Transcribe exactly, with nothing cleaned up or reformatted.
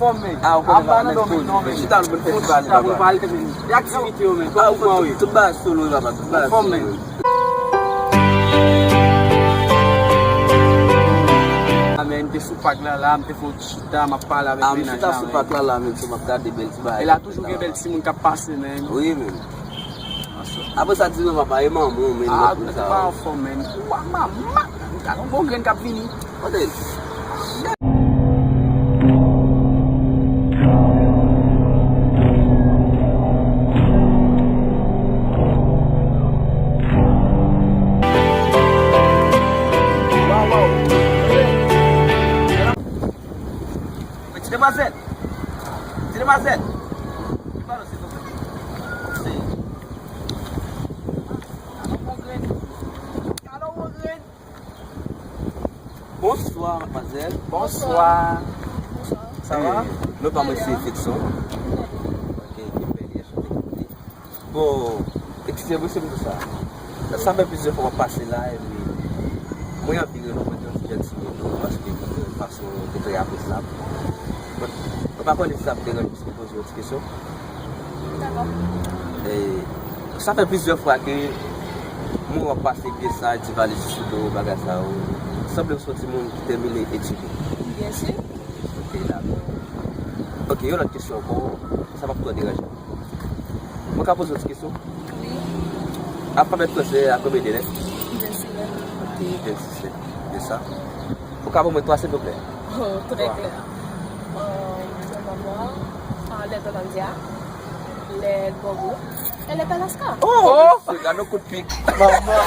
Ah, ou konnen papa, lèz poze, men. Chita, nou fè ti pale, papa. Pou pale, men. E aktivite yo, men. Ah, ou konnen tout bagay solo, papa, tout bagay solo. Ah, men, m te sou pak la, la, m te fè yon ti chita, m ap pale avèk mennaj la, men. Ah, m chita sou pak la, la, men, so m ap gade bèl ti bagay. E la toujou gen bèl timoun k ap pase, men. Wi, men. Apre sa, di non, papa, e manman w, men. Ah, nèg pa anfòm, men. Ou a manman, gade yon bon grenn k ap vini. Kote l? Ti demwazèl! Ti demwazèl! Li pale, silvouplè. Mèsi. Alò, Rodrigue. Bonswa, madmwazèl. Bonswa. Sa va? Eh, non pa mwen se Fetson. Ok, ki bèl yè chante kote. Bon, eskize mwen se m di sa. Sa fè plizyè fwa m ap pase la, epi mwen anvi rekonèt yon ti jèn sou nou, paske mwen fason de trè apresyab. Mwen, mwen pa konnen si sa ap deranje m si m poze yon ti kesyon. Dakò. E, sa fè plizyè fwa ke mwen wè w ap pase pye sa, ti valiz sou do, bagay sa yo. Sanble w se yon timoun ki tèmine etid ou. Byen si. Ok, dakò. Ok, yon lòt kesyon ankò, sa p ap twò deranje w. Mwen ka poze w ti kesyon? Wi. Alfabè fransè a konbyen de lèt? Vennsis lèt. Ok, vennsis lèt. Se sa. Ou ka ban mwen twa, silvouplè? Oh, trè klè. Euh, lèt Antalya, lèt Bògou, e lèt Alaska. Oh! Se gade yon kout pik. Manman.